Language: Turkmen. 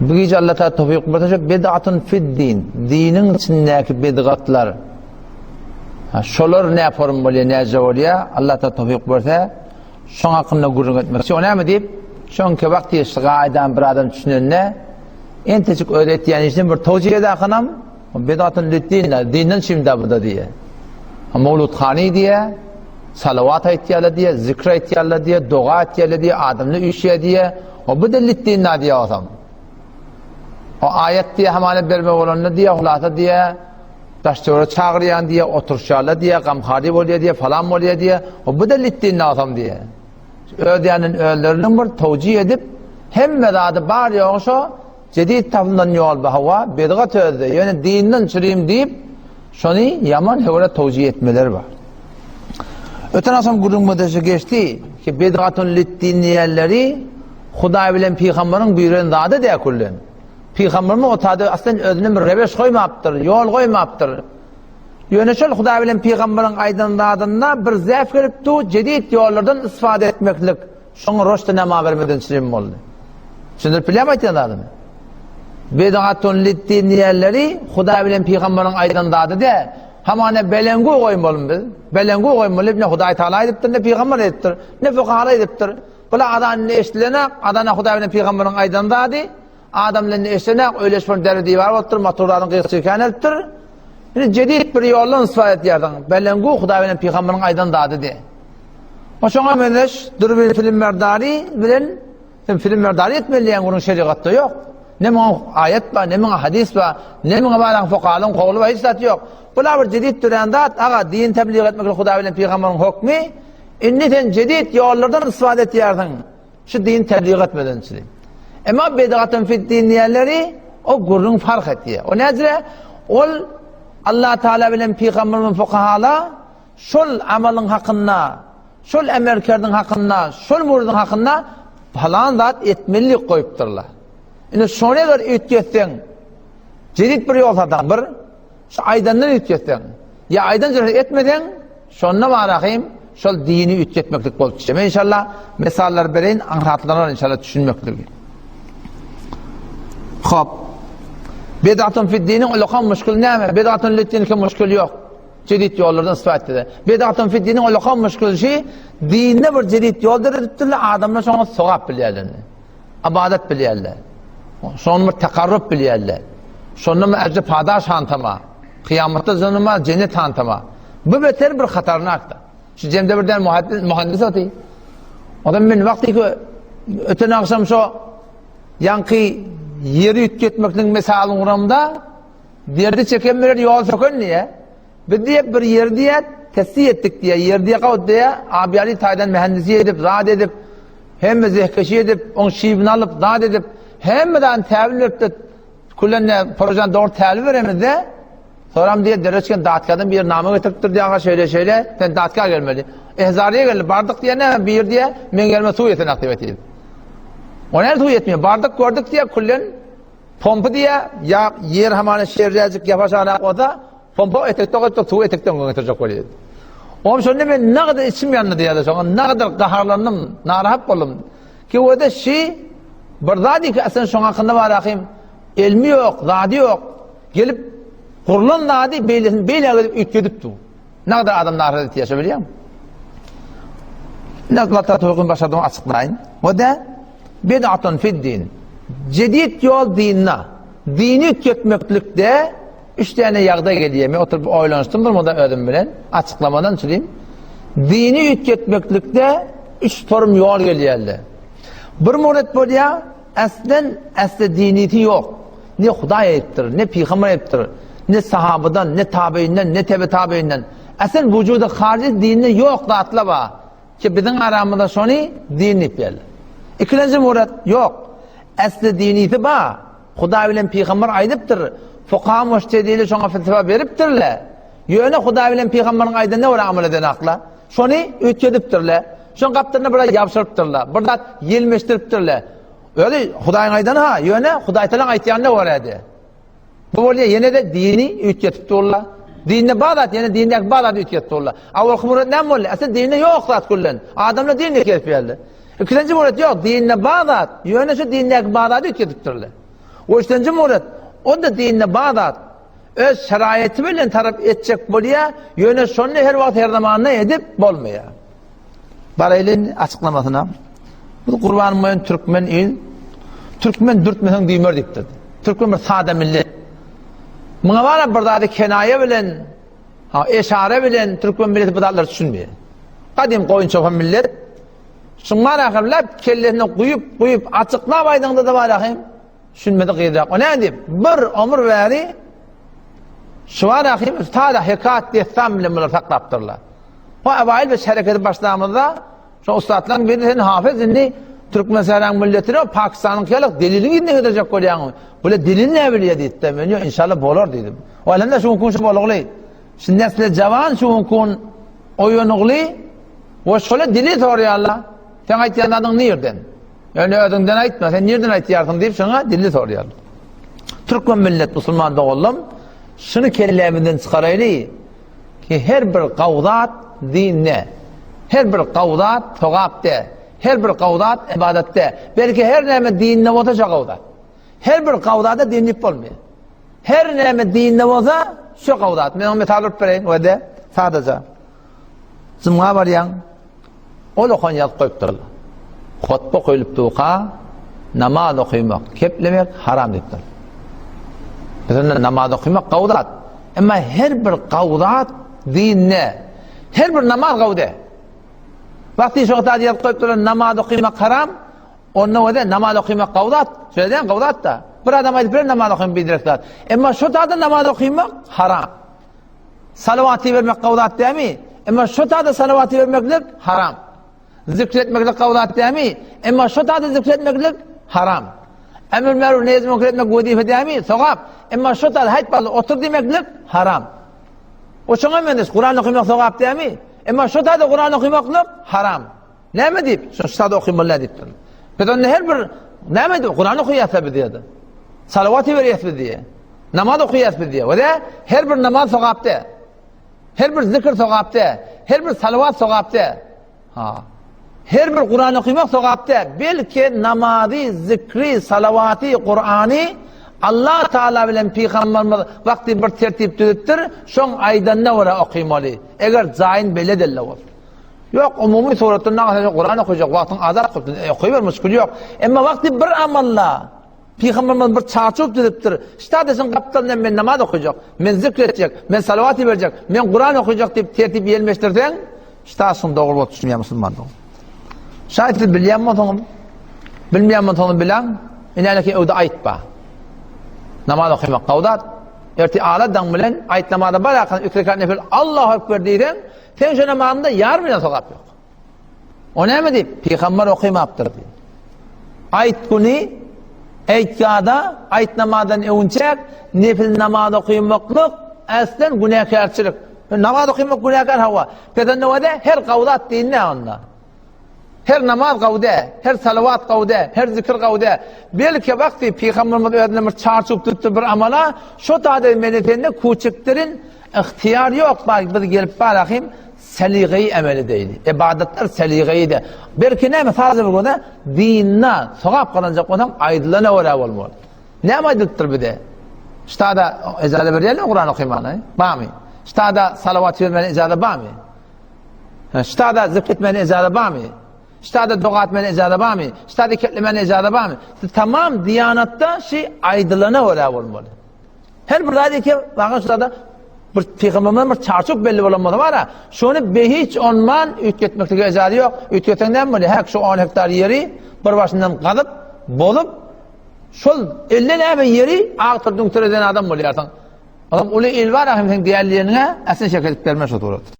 Bu gije Allah Taala towfik berse şu bid'atun fid-din, diniň içindäki bidgatlar. Ha, şolar ne form bolýar, näce bolýar? Allah Taala towfik berse, şoň hakynda gürrüň etmek. O näme diýip, şoňki wagt geçdi, gaýdan bir adam düşünende, entejik öz etýän işini bir towjih edakanam, bid'atun lid-din, dinden çimda bu da diýe. Mawlud hany diýe, salawat aýtýarlar diýe, zikr aýtýarlar diýe, doga etýärler diýe, adamlar üýşýär diýe. O bu dillit din na diýe olsam. O aýat diýe hamana berme bolanda diýe, hulasa diýe, daş-töwerege çagyrýan diýe, oturşýarlar diýe, gamhary bolýar diýe, falan bolýar diýe. O bu dillit din na olsam diýe. Öz ýanyn özleriniň bir towjih edip, hemme zady bar ýogy şo jedid tapylan ýol bu hawa, bidgat özde, ýöne dinden çürim diýip, şony ýaman höwre towjih etmeleri bar. Öten agşam gürrüňimizde şu geçdi ki bidgatun lid-din diýenleri Hudaý bilen pygamberiň buýran zady däl küllen. Pygamberimiz o tada aslen özüne bir reweş goýmapdyr, ýol goýmapdyr. Ýöne şol Hudaý bilen pygamberiň aýdan zadynda bir zäf gelip du, jedid ýollardan istifade etmeklik şoňa roşda nama bermeden çirim boldy. Düşündirip bilýärmi aýtýan zadymy? Bidgatun lid-din diýenleri Hudaý bilen pygamberiň aýdan zady däl. Hamana belengu goýmalymy biz? Belengu goýmaly, ne Hudaý Taala aýdypdyr, ne pygamber aýdypdyr, ne fukahalar aýdypdyr. Bula azan indi eşidilenak, azana Hudaý bilen pygamberiň aýdan zady, adam bilen eşidenak, öýleşip bir deri diwar bolupdyr, motorlaryň gyýyk kän edipdir. Indi jedid bir ýoldan istifade etýärsiň. Belengu Hudaý bilen pygamberiň aýdan zady diýe. O şoňa meňzeş dürbin film merdari bilen Sen film merdari etmeli diýen gürrüň şerigatda ýok. Ne muňa aýat bar, ne muňa hadys bar, ne muňa baran fukahalyň kowly bar, hiç zat ýok. Bular bir jedid dörän zat, aga, din tebliğ etmek Hudaý bilen pygamberiň hukmy. Indi sen jedid ýollardan istifade etýärsiň. Şu din tebliğ etmeden üçin. Emma bid'atun fid din diýenleri o gürrüň fark etýär. O nädire? Ol Allah Taala bilen pygamberiň fukahala şol amalyň hakynda Şol emelkerdiň hakynda, şol mürdiň hakynda palan zat etmeli diýip goýupdyrlar. Indi şony eger üýtgetseň, jedit bir ýol sataň, bir, şu aýdandan üýtgetseň, ýa aýdan jüresi etmeseň, şonda barahym şol dini üýtgetmeklik bolup düşýär. Men inşallah misallar bereýin, aňsatlanar inşallah düşünmekligi. Hop. Bedatun fid diniň ulakan müşkil näme? Bedatun lid dinki müşkil ýok. Jedid ýollardan istifade etdiler. Bedatun fi diniň ulakan müşkilşi dinde bir jedid ýol döredipdirler, adamlar şoňa sogap bilýärler. Ybadat bilýärler. Şoňa bir takarrup bilýärler. Şonda mı ejri padaş hantama, kıyametde janyma cennet hantama. Bu beter bir hatarnakda. Şu cemde birden muhaddis, muhaddis oty. O da men wagty ki öten akşam şo ýanky ýeri üýtgetmekligiň misalyny guramda Derdi çeken biler ýol söken diýe. Biz diýe bir ýer diýe tesdi etdik diýe. Ýer diýe gawut diýe. Abiýaly taýdan mühendisi edip, zat edip, hemme zehkeşi edip, oň şibini alyp, zat edip, hemme zadyny täbil berip de küllenne projany dogry täbil beremizde, soram diýe dereçken datkadan bir name getiripdir diýe, aga şeýle şeýle, sen datka gelmeli. Ehzariýe geldi, bardyk diýe näme bir diýe, men gelme suw ýetenak diýip etdi. O näme suw ýetmeýär? Bardyk gördük diýe küllen Pompa diýýä, ýa ýer hamana şerräjik ýapaşanak bolsa, pompa etekde goýupdyr, suwy etekden öňe getirjek bolýar. Oňam şonda men nagadyr içim ýandy diýýär-de, şoňa nagadyr gaharlandym, narahat boldum. Ki o-da şi bir zat iki aslynda şoň hakynda bar ahym, elmi ýok, zady ýok. Gelip gurlan zady beýlesini beýläk edip üýtgedip dur. Nagadyr adam narahat etýär, şo bilýäňmi? Indi Allah Taala towfigyny başardygymy açyklaýyn. O-da Bid'atun fid-din. Jedid ýol dinde. Dini üýtgetmeklikde üç däne ýagdaý gelýär. Men oturyp oýlanyşdym bir muda özüm bilen. Açyklamadan çyryň. Dini üýtgetmeklikde üç form ýol gelýärler. Bir muret bolýar, aslen asli diniti ýok. Ne Hudaý aýypdyr, ne pygamber aýypdyr, ne sahabadan, ne tabeýinden, ne tebe tabeýinden. Aslen wujuda harij dinde ýok zatlar bar. Ki biziň aramyzda şony din diýip geldi. Ikilenji murat ýok. Esli dinisi ba. Hudaý bilen pygamber aýdypdyr. Fukaha mujtehidleri şoňa fetwa beripdirler. Ýöne Hudaý bilen pygamberiň aýdanyna görä amal eden akla. Şony üýtgedipdirler. Şoň gapdalyna biraz ýabşyrypdyrlar. Bir zat ýelmeşdiripdirler. Özi Hudaýyň aýdany ha, ýöne Hudaý Tagalaň aýtýanyna görä-de. Bu bolýar ýene-de dini üýtgetip durlar. Dinde bar zat, ýene dindäki bar zady üýtgetip durlar. Awalky murat näme boldy? Aslynda dinde ýok zat küllen. Adamlar dinini kesip geldi. Ikinji murat ýok, dinde bar zat, ýöne şu dindäki bar zady üýtgetip durlar. Üçlenji muret, o-da dinde bar zat. Öz şeraýaty bilen tarap etjek bolýar, ýöne şony her wagt her zamanda edip bolmaýar. Baraýly indi açyklamasyna. Bu Gurban boýun türkmen il, türkmen dürtmeseň düýmer diýipdir. Türkmen bir sada millet. Muňa bara bir zady kenaýa bilen, ha, eşara bilen türkmen milleti bu zatlara düşünmeýär. Gadym goýun çopan millet. Şuň bar ahyrlap kellesine guýup, guýup açyklap aýdyňda da bar ahym. Düşünmedi gyzrak. O näme diýip? Bir ömür bäri şu bar ahym sada hekat dessan bilen bular saklapdyrlar. O ewaýyl biz hereketi başlamyzda şo ussatlaryň biri sen hafez indi Türkmen sähraň milletine Pakistanyň ýaly deliliň ýerine getirjek bolýaň. Bule delil näme bilýär diýdi. Men ýok inşallah bolar diýdim. O elhamdülillah şu gün şu bolugly. Şu nesle jawan şu gün oýanygly we şola dili soraýarlar. Sen aýtýan zadyň nirden? Ýöne özüňden aýtma, sen nirden aýtýarsyň diýip şoňa dilli soraýarlar. Türkmen millet musulman doganlarym, şuny kellämizden çykaraýly ki her bir gawzat dinde, her bir gawzat sogapda, her bir gawzat ibadatda, belki her näme dinde bolsa şo gawzat. Her bir gawzada din diýip bolmaýar. Her näme dinde bolsa şo gawzat. Men oňa mysal berip bereýin, wede, sadaja. Jumga barýaň, ol okan ýazyp goýupdyrlar. Hutba goýlup durka, namaz okymak, keplemek haram diýipdir. Biz onda namaz okymak gowy zat. Emma her bir gowy zat dinde, her bir namaz gowy däl. Wagty şo zat ýazyp goýupdyrlar, namaz okymak haram, onda wede namaz okymak gowy zat. Şeýle däl, gowy zat da. Bir adam aýdyp biler namaz okymak biderek zat. Emma şo zada namaz okymak haram. Salawat ibermek gowy zat dämi? Emma şo tada salawat ibermeklik haram. Zikr etmeklik gowy zat dämi? Emma şo tada zikr etmeklik haram. Emr meruf neýz münker etmek wezipe dämi? Sogap. Emma şo tada haýt bally otur diýmeklik haram. O şoňa meňzeş Kuran okamak sogap dämi? Emma şo tada Kuran okamaklyk haram. Näme diýip? Şo sada okamaly diýipdir. Biz onda her bir näme diýip Kuran okaýarsa biz diýdi. Salawat iberýäs biz diýdi. Namaz okaýas biz diýýär. Wede her bir namaz sogap dä. Her bir zikr sogap dä. Her bir salawat sogap dä. Ha. Her bir Kur'an okamak sogap dä. Belki namazy, zikri, salawaty, Kur'any Allah Taala bilen pygamberimiz wagty bir tertip düzüpdir, şoň aýdanyna görä okymaly. Eger jaýyn belli delle bolsa. Ýok, umumy suratda nagsa Kur'an okajak wagtyň azat bolsun, e, okyber müşkil ýok. Emma wagty bir amalla Pygamberimiz bir çarçuw düzüpdir. Ştadeşiň gapdalynda men namaz okajak, men zikr etjek, men salawat iberjek, men Kuran okajak diýip tertip ýelmeşdirseň, ştaşyň dogry bolup düşmeýär musulman dogan. Şaýat siz bilýän bolsaňyz, bilmeýän bolsaňyz biläň, inäleki öwde aýtba. Namaz okamak gawdat. Erti ala daň bilen aýt namaza barakan iki rekat nefil Allahu ekber diýseň, sen şu namazyňda ýarym bilen sogap ýok. O näme diýip? Pygamber okymapdyr diýip. Aýt güni Eýtgada aýt namazdan öňçäk nefil namaz okymaklyk äslen günäkärçilik. Namaz okymak günäkär hawa. Pezende her gawzat diýin onda. Her namaz gawda, her salawat gawda, her zikir gawda. Belki wagty pygamberimiz özüne bir çarçuw tutdy bir amala, şo taýda meni sende kuçukdirin ihtiýar ýok, bak biz gelip barahym Seligeýi emel edeýli. Ybadatlar seligeýi-de. Belki näme sadece bir göze dinna sogap gazanjak bolsaň aýdylana görä bolmaly. Näme aýdylypdyr bize? Ştada ejaza berýärler Kuran okymana, barmy? Ştada salawat bermäne ejaza barmy? Ştada zikr etmäne ejaza barmy? Ştada doga etmäne ejaza barmy? Ştada ketlemäne ejaza barmy? Tamam diýanatda şi aýdylana görä bolmaly. Her bir zat eke bakan şurada bir pygamberden bir çarçup belli bolan bolsa bara, şony behiç onman üýtgetmeklige ejazy ýok. Üýtgetseň näme bolýar? Häk şu 10 hektar ýeri bir başyndan gazyp, bozup, şol elde näme ýeri agtyr düňtür eden adam bolýarsyň. Adam uly il bar, hem sen diýerliğine äsini şek edip berme şu surat.